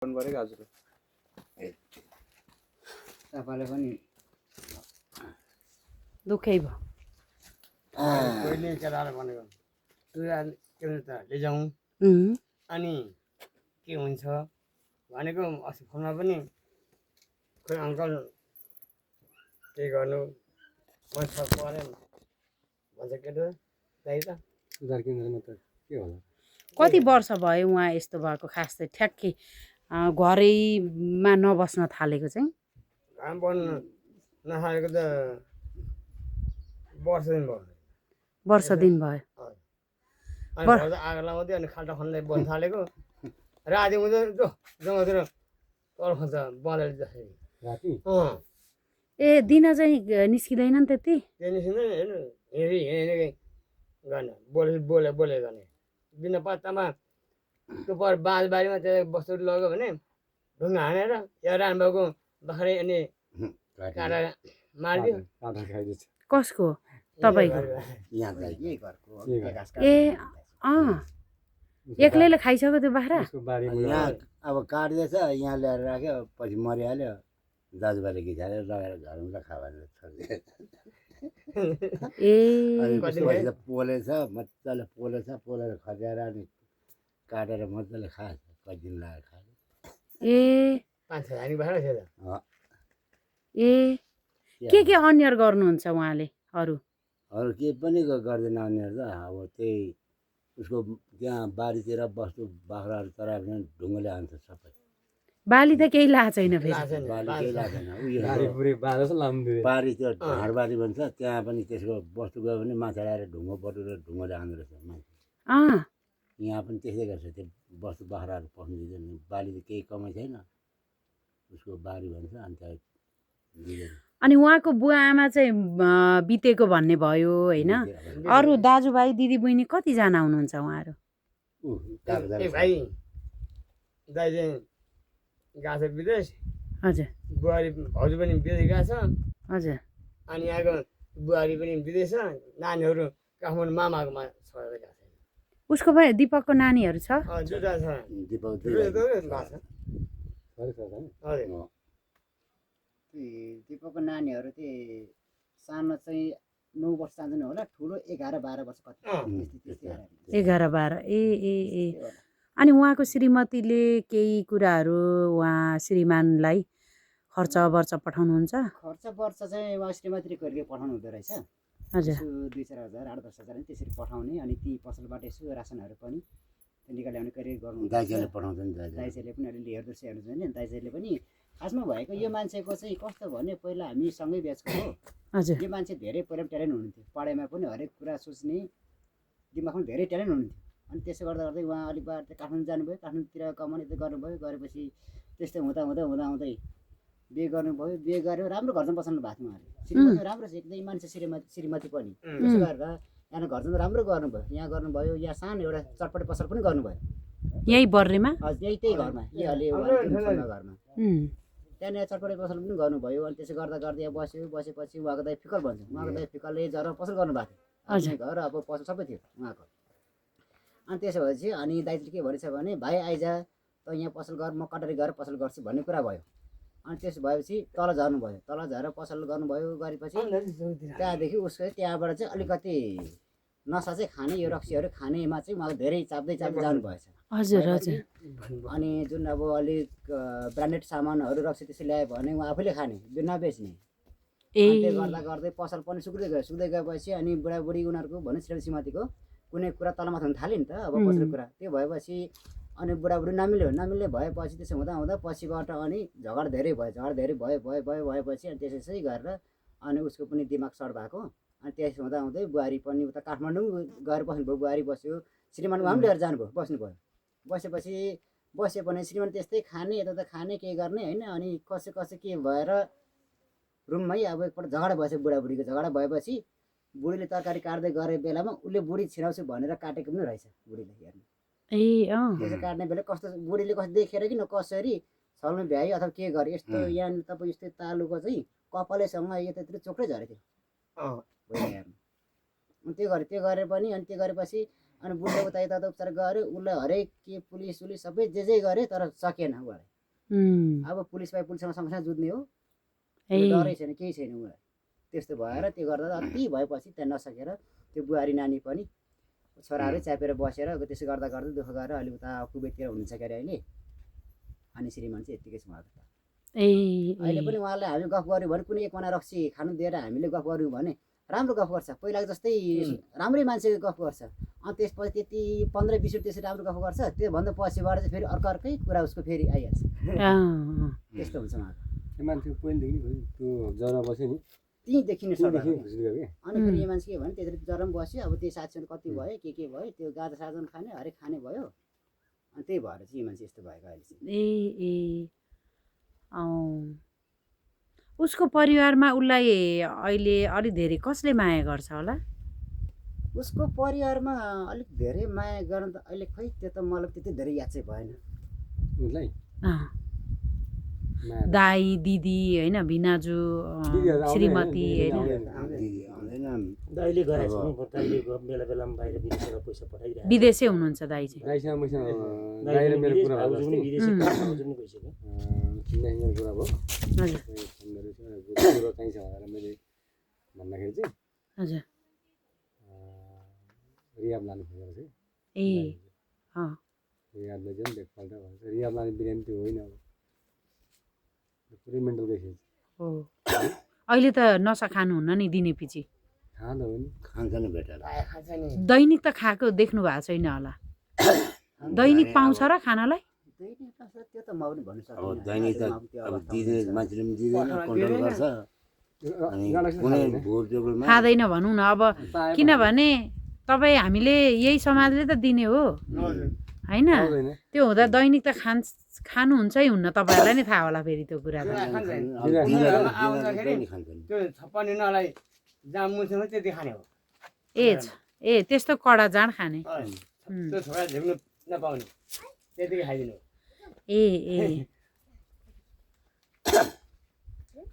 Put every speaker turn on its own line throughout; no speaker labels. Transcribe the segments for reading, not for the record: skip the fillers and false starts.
गर्नु पऱ्यो हजुर
तपाईँले पनि
दुःखै भयो
पहिले केटाले भनेको तु के भन्छ त लैजाउँ अनि के हुन्छ भनेको अस्ति फोनमा पनि खोइ अङ्कल के गर्नु मन छ परेन भन्छ केटो दाइ त
सुधार केन्द्रमा त के होला
कति वर्ष भयो उहाँ यस्तो भएको खास चाहिँ ठ्याक्कै घरैमा नबस्न थालेको चाहिँ
घाम बन्नु नखाएको त वर्ष दिन भयो
वर्ष दिन भयो
अनि घर त आगो लगाउँदै अनि खाल्टा खन्दै बन्द थालेको राति हुँदैन जो जमातिर तल खन्छ बलेर जसरी
राति
ए दिन चाहिँ निस्किँदैन नि त्यति
त्यही निस्किँदैन हेर्नु हिँडी गर्ने बोले गर्ने बिना पत्तामा त्यो पर बाँझबारीमा त्यो बस्तुहरू लग्यो भने ढुङ्गा हानेर या रामबाबुको बाख्रै अनि काँडा मारिदियो
काँडा खाइदिन्छ
कसको तपाईँको ए अँ एक्लैले खाइसक्यो त्यो बाख्रा
उसको बारीमा
यहाँ अब काट्दैछ यहाँ ल्याएर राख्यो पछि मरिहाल्यो दाजुभाइले घिचारेर लगेर घरमा खा भनेर छोडिदियो
ए
अनि त्यसपछि त पोलेछ मजाले पोलेर खर्याएर अनि काटेर मजाले खाएछ कति दिन लगाएर खायो
ए
5-6 हानी बाख्रा थियो त
ए के अन्यर गर्नुहुन्छ उहाँले अरू
अरू केही पनि गर्दैन उनीहरू त अब त्यही उसको त्यहाँ बारीतिर बस्तु बाख्राहरू चरायो भने ढुङ्गाले हान्छ सबै
बाली त केही ला छैन फेरि
बाली केही लाग्दैन
बारी पुरै बाँधो छ लाम्दो
बारी त्यो ढाँडबारी भन्छ त्यहाँ पनि त्यसको बस्तु गयो भने माछा ल्याएर ढुङ्गा बटुलेर ढुङ्गाले हान्दो रहेछ मान्छे
अँ
यहाँ पनि त्यस्तै गर्छ त्यो बस्तु बाख्राहरू पस्नु दिँदैन बाली त केही कमाइ छैन उसको बारी भन्छ अनि त्यहाँ दिँदैन
अनि उहाँको बुवा आमा चाहिँ बितेको भन्ने भयो होइन अरू दाजुभाइ दिदीबहिनी कतिजना हुनुहुन्छ उहाँहरू
ए भाइ दाइ चाहिँ गएको छ विदेश
हजुर
बुहारी भाउजू पनि विदेश गएको छ
हजुर
अनि यहाँको बुहारी पनि विदेश छ नानीहरू काठमाडौँ मामाकोमा छोडेर गएको छैन
उसको पनि दिपकको नानीहरू छ
दुईवटा छ
दिपक
दुईवटा भएको छ हजुर
दिपकको नानीहरू चाहिँ सानो चाहिँ 9 वर्ष सानो होला ठुलो 11-12 वर्ष कति
11-12 ए ए ए अनि उहाँको श्रीमतीले केही कुराहरू उहाँ श्रीमानलाई खर्च वर्च पठाउनुहुन्छ
खर्च वर्ष चाहिँ उहाँ श्रीमतीले कहिले पठाउनु हुँदो रहेछ
हजुर
यसो 2-4 हजार 8-10 हजार नि त्यसरी पठाउने अनि ती पसलबाट यसो रासनहरू पनि निकाल्ने ल्याउने कहिले गर्नु
दाइजोले पठाउँछ नि
दाइजोले पनि अलिअलि हेर्दोरहेछ हेर्नुहुन्छ नि दाइजोले पनि खासमा भएको यो मान्छेको चाहिँ कस्तो भने पहिला हामी सँगै बेचको हो
हजुर
यो मान्छे धेरै पहिला ट्यालेन्ट हुनुहुन्थ्यो पढाइमा पनि हरेक कुरा सोच्ने दिमागमा धेरै ट्यालेन्ट हुनुहुन्थ्यो अनि त्यसो गर्दा गर्दै उहाँ अलिक बार काठमाडौँ जानुभयो काठमाडौँतिर कमाउने त गर्नुभयो गरेपछि त्यस्तै हुँदै बिहे गर्नुभयो बिहे गरेर राम्रो घरसम्म बसाल्नु भएको थियो उहाँले श्रीमती राम्रो छ एकदमै मान्छे श्रीमती पनि त्यसो गरेर यहाँ घरसम्म राम्रो गर्नुभयो यहाँ गर्नुभयो यहाँ सानो एउटा चटपटे पसल पनि गर्नुभयो
यही बर्रेमा
हजुर त्यही घरमा यही अलि घरमा त्यहाँनिर चटपटे पसल पनि गर्नुभयो अनि त्यसो गर्दा गर्दै यहाँ बसेपछि उहाँको दाइ फिकल भन्छ उहाँको दाइ फिकलले जरा पसल गर्नुभएको थियो घर अब पसल सबै थियो उहाँको अनि त्यसो भएपछि अनि दाइले के भनेछ भने भाइ आइज त यहाँ पसल गर म कटारी गरेर पसल गर्छु भन्ने कुरा भयो अनि त्यसो भएपछि तल झर्नुभयो तल झरेर पसल गर्नुभयो गरेपछि त्यहाँदेखि उसको त्यहाँबाट चाहिँ अलिकति नसा चाहिँ खाने यो रक्सीहरू खानेमा चाहिँ उहाँको धेरै चाप्दै जानुभएछ
हजुर हजुर
अनि जुन अब अलिक ब्रान्डेड सामानहरू रक्सी त्यसरी ल्यायो भने उहाँ आफैले खाने त्यो नबेच्ने त्यो गर्दा गर्दै पसल पनि सुक्दै गएपछि अनि बुढाबुढी उनीहरूको भनौँ श्रीमतीको कुनै कुरा तलमाथि हुन थाल्यो नि त अब पछिल्लो कुरा त्यो भएपछि अनि बुढाबुढी नमिल्ने भएपछि त्यसो हुँदा पछिबाट अनि झगडा धेरै भएपछि अनि त्यसै गरेर अनि उसको पनि दिमाग सर्ट भएको अनि त्यसो हुँदै बुहारी पनि उता काठमाडौँ गएर बस्नुभयो बुहारी बस्यो श्रीमान उहाँ पनि लिएर जानुभयो बस्नुभयो बस्यो भने श्रीमान त्यस्तै खाने यता खाने के गर्ने होइन अनि कसै के भएर रुममै अब एकपल्ट झगडा भएछ बुढाबुढीको झगडा भएपछि बुढीले तरकारी काट्दै गरे बेलामा उसले बुढी छिराउँछु भनेर काटेको पनि रहेछ बुढीले हेर्नु त्यसो काट्ने बेला कस्तो बुढीले कस्तो देखेर कि न कसरी छलमा भ्यायो अथवा के गरे यस्तो यहाँ तपाईँ यस्तै तालुको चाहिँ कपालेसँग यतातिर चोक्रै झरेको थियो हेर्नु अनि त्यो गरे पनि अनि त्यो गरेपछि अनि बुढीले उता यता उपचार गऱ्यो उसलाई हरेक के पुलिस सबै जे गरे तर सकेन उहाँले अब पुलिस भाइ पुलिससँग सँगसँगै जुझ्ने हो
ए
डरै छैन केही छैन उनीलाई त्यस्तो भएर त्यो गर्दा अति भएपछि त्यहाँ नसकेर त्यो बुहारी नानी पनि छोराहरू च्यापेर बसेर त्यसो गर्दा गर्दै दुःख गरेर अहिले उता कुवेततिर हुनुहुन्छ के अरे अहिले अनि श्रीमान चाहिँ यत्तिकै छ उहाँको त
ए
अहिले पनि उहाँलाई हामी गफ गऱ्यौँ भने कुनै एक महिना रक्सी खानु दिएर हामीले गफ गऱ्यौँ भने राम्रो गफ गर्छ पहिलाको जस्तै राम्रै मान्छेको गफ गर्छ अनि त्यसपछि त्यति 15-20 मिनट त्यसरी राम्रो गफ गर्छ त्योभन्दा पछिबाट चाहिँ फेरि अर्कै कुरा उसको फेरि आइहाल्छ त्यस्तो हुन्छ उहाँको
त्यो मान्छे पहिलेदेखि नि त्यो जरा बस्यो नि
त्यहीँदेखि नै सर
त्यहीँदेखि खुसी गयो क्या
अनि फेरि यो मान्छे के भने त्यसरी जरम बस्यो अब त्यो साथीहरू कति भयो के भयो त्यो गाजा साजन खाने हरेक खाने भयो अनि त्यही भएर चाहिँ यो मान्छे यस्तो भएको अहिले चाहिँ
ए उसको परिवारमा उसलाई अहिले अलि धेरै कसले माया गर्छ होला
उसको परिवारमा अलिक धेरै माया गर्न त अहिले खै त्यो त मलाई त्यति धेरै याद चाहिँ भएन
उसलाई
दाई दिदी होइन भिनाजु श्रीमती होइन
दाइले गरेको छ नि दाइले बेला बेलामा बाहिर विदेशबाट पैसा पठाइरहेको
विदेशै हुनुहुन्छ दाई चाहिँ
दाइसँग मैसँग दाइ र मेरो कुरा भयो
पनि विदेशी भाउजू पनि गइसक्यो
नेसनल कुरा भयो
हजुर
कुरो चाहिँ छ भनेर मैले भन्दाखेरि चाहिँ
हजुर
रियाब लानु खोजेको थिएँ
ए अँ
रियाबले चाहिँ देखपल्ट भन्छ रियाब लाने बिरामी त्यो होइन अब पुरै मेन्टल केस
हो अहिले त नसा खानुहुन्न नि दिने पछि
खाँदा हो नि
खान्छ नि भेटेर
खान्छ नि
दैनिक त खाएको देख्नु भएको छैन होला दैनिक पाउँछ र खानालाई
दैनिक त सर त्यो त म पनि भन्नु
अब
सक्दिनँ
दैनिक त अब दिने मान्छेले पनि दिँदैन कन्ट्रोल गर्छ अनि कुनै भोर टेबलमा
खाँदैन भनौँ न अब किनभने तपाईँ हामीले यही समाजले त दिने हो होइन
पाउँदैन
त्यो हुँदा दैनिक त खानुहुन्छै हुन्न तपाईँहरूलाई नै थाहा होला फेरि त्यो कुरा त
दैनिक खान्छ नि
त्यो छप्पनी नलाई जहाँ मुछ्नु त्यति खाने हो
ए त्यस्तो कडा जाँड खाने
त्यो छोरा झिक्नु नपाउने त्यतिकै खाइदिनु
ए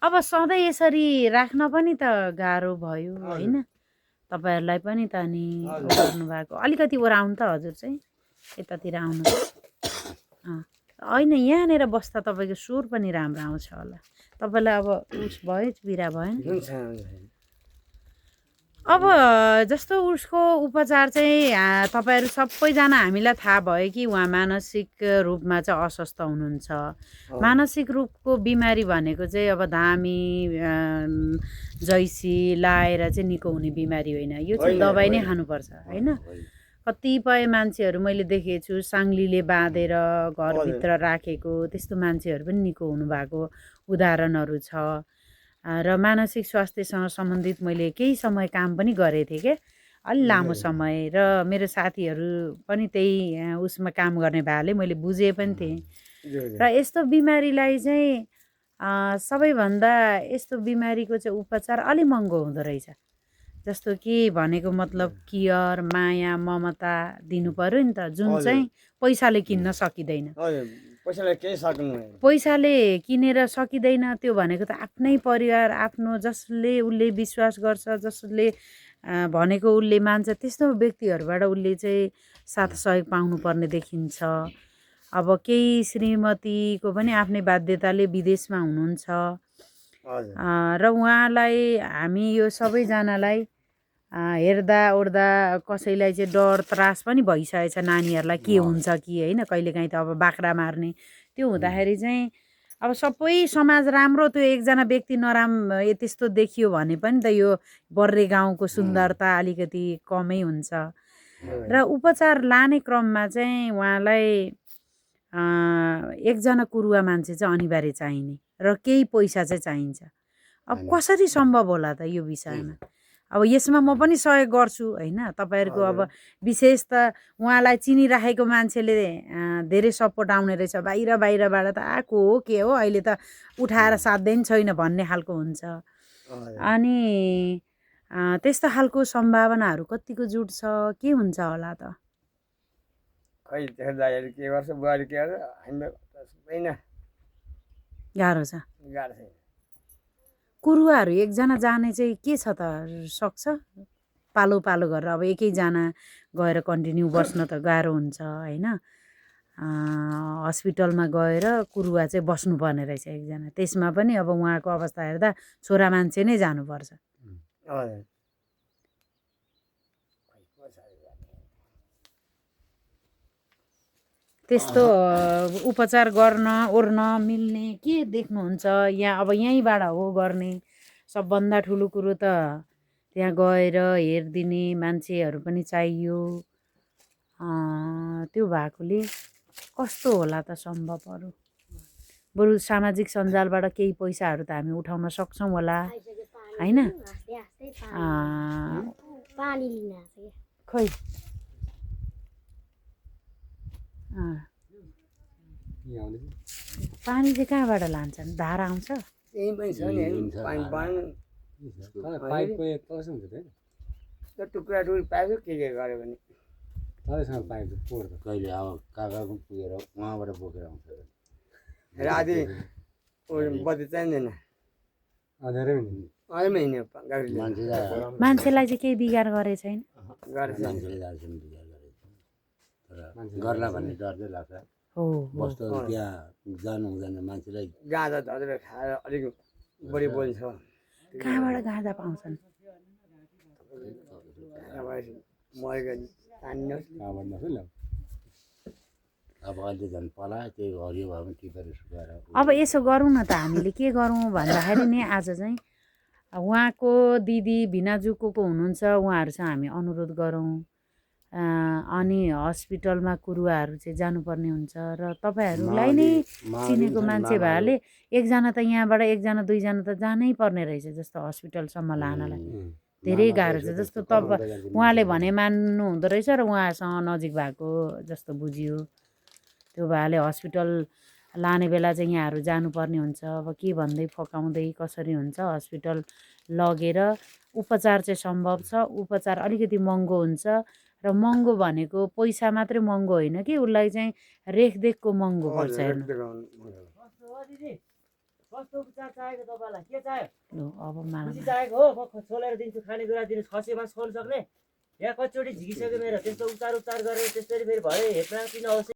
अब सधैँ यसरी राख्न पनि त गाह्रो भयो होइन तपाईँहरूलाई पनि त नि गर्नु भएको अलिकति ओराउनु त हजुर चाहिँ यतातिर आउनु होइन यहाँनिर बस्दा तपाईँको स्वर पनि राम्रो आउँछ होला तपाईँलाई अब उस भयो पीडा भएन अब जस्तो उसको उपचार चाहिँ तपाईँहरू सबैजना हामीलाई थाहा भयो कि उहाँ मानसिक रूपमा चाहिँ अस्वस्थ हुनुहुन्छ मानसिक रूपको बिमारी भनेको चाहिँ अब धामी जैसी लाएर चाहिँ निको हुने बिमारी होइन यो चाहिँ दबाई नै खानुपर्छ होइन कतिपय मान्छेहरू मैले देखेको छु साङ्लीले बाँधेर घरभित्र राखेको त्यस्तो मान्छेहरू पनि निको हुनुभएको उदाहरणहरू छ र मानसिक स्वास्थ्यसँग सम्बन्धित मैले केही समय काम पनि गरेको थिएँ क्या अलि लामो समय र मेरो साथीहरू पनि त्यही उसमा काम गर्ने भएले मैले बुझे पनि थिएँ र यस्तो बिमारीलाई चाहिँ सबैभन्दा यस्तो बिमारीको चाहिँ उपचार अलि महँगो हुँदो रहेछ जस्तो कि भनेको मतलब केयर माया ममता दिनु पर्यो नि त जुन चाहिँ पैसाले किन्न सकिँदैन पैसाले किनेर सकिँदैन त्यो भनेको त आफ्नै परिवार आफ्नो जसले उसले विश्वास गर्छ जसले भनेको उसले मान्छ त्यस्तो व्यक्तिहरूबाट उसले चाहिँ साथ सहयोग पाउनुपर्ने देखिन्छ अब केही श्रीमतीको पनि आफ्नै बाध्यताले विदेशमा हुनुहुन्छ र उहाँलाई हामी यो सबैजनालाई हेर्दा ओर्दा कसैलाई चाहिँ डर त्रास पनि भइसकेको छ नानीहरूलाई के हुन्छ कि होइन कहिलेकाहीँ त अब बाख्रा मार्ने त्यो हुँदाखेरि चाहिँ अब सबै समाज राम्रो त्यो एकजना व्यक्ति त्यस्तो देखियो भने पनि त यो बर्रे गाउँको सुन्दरता अलिकति कमै हुन्छ र उपचार लाने क्रममा चाहिँ उहाँलाई एकजना कुरुवा मान्छे चाहिँ अनिवार्य चाहिने र केही पैसा चाहिँ चाहिन्छ अब कसरी सम्भव होला त यो विषयमा अब यसमा म पनि सहयोग गर्छु होइन तपाईँहरूको अब विशेष त उहाँलाई चिनिराखेको मान्छेले धेरै सपोर्ट आउने रहेछ बाहिरबाट त आएको हो के हो अहिले त उठाएर साध्दैन छैन भन्ने खालको हुन्छ अनि त्यस्तो खालको सम्भावनाहरू कतिको जुट्छ के हुन्छ होला त
खै दाइहरू के गर्छ बुहारी के गर्छ हामीलाई सक्दैन
गाह्रो छ
गाह्रो छैन
कुरुवाहरू एकजना जाने चाहिँ के छ त सक्छ पालो पालो गरेर अब एकैजना गएर कन्टिन्यू बस्न त गाह्रो हुन्छ होइन हस्पिटलमा गएर कुरुवा चाहिँ बस्नुपर्ने रहेछ एकजना। त्यसमा पनि अब उहाँको अवस्था हेर्दा छोरा मान्छे नै जानुपर्छ।
हजुर
त्यस्तो उपचार गर्न ओर्न मिल्ने के देख्नुहुन्छ यहाँ? अब यहीँबाट हो गर्ने, सबभन्दा ठुलो कुरो त त्यहाँ गएर हेरिदिने मान्छेहरू पनि चाहियो। त्यो भएकोले कस्तो होला त सम्भवहरू? बरु सामाजिक सञ्जालबाट केही पैसाहरू त हामी उठाउन सक्छौँ होला होइन? खै
यहाँ आउँदैछ
पानी चाहिँ कहाँबाट लान्छन्? धारा आउँछ?
यहीँ पनि छ नि पानी पानी
पाइपको तलैसँग हुन्छ
त्यो टुक्रा टुक्री पाइयो के गर्यो भने
तलैसँग पाइप पोहोर त
कहिले अब काकाको पुगेर उहाँबाट बोकेर आउँछ
राति बत्ती चाहिँदैन
अँध्यारै पनि
अझै हिँड्यो गाडीले
मान्छे
मान्छेलाई चाहिँ केही बिगार गरे छैन?
गरेछ
मान्छेले दार्जिलिङ बिगार गरेको छ तर गर्ला भन्ने डर चाहिँ लाग्छ।
हो
वस्तुहरू त्यहाँ जानु हुँदैन मान्छेलाई।
गाँजा धरेर खाएर अलिक बढी बोल्छ।
कहाँबाट गाँजा पाउँछन्?
मरेको तान्नुहोस्
कहाँबाट नसु ल
अब अहिले झन् पला त्यही हरियो भयो भने टिपेर सुकाएर
अब यसो गरौँ न त, हामीले के गरौँ भन्दाखेरि नि आज चाहिँ उहाँको दिदी भिनाजु को हुनुहुन्छ उहाँहरूसँग हामी अनुरोध गरौँ। अनि हस्पिटलमा कुरुवाहरू चाहिँ जानुपर्ने हुन्छ र तपाईँहरूलाई नै चिनेको मान्छे भएले एकजना त यहाँबाट एकजना दुईजना त जानै पर्ने रहेछ जस्तो हस्पिटलसम्म लानलाई धेरै गाह्रो छ। जस्तो उहाँले भने मान्नु हुँदो रहेछ र उहाँसँग नजिक भएको जस्तो बुझियो। त्यो भएले हस्पिटल लाने बेला चाहिँ यहाँहरू जानुपर्ने हुन्छ। अब के भन्दै फकाउँदै कसरी हुन्छ हस्पिटल लगेर उपचार चाहिँ सम्भव छ। उपचार अलिकति महँगो हुन्छ र महँगो भनेको पैसा मात्रै महँगो होइन कि उसलाई चाहिँ रेखदेखको महँगो पर्छ हेर्नु।
कस्तो उपचार चाहिएको तपाईँलाई? के चाहियो?
लु अब मलाई
खुसी चाहिएको हो? म छोलेर दिन्छु, खानेकुरा दिन्छु, खसी मासु खुवाउनु सक्ने? यहाँ कतिचोटि झिकिसक्यो मेरो। त्यस्तो उपचार गरेर त्यसरी फेरि भरे हेप्न किन आवश्यक?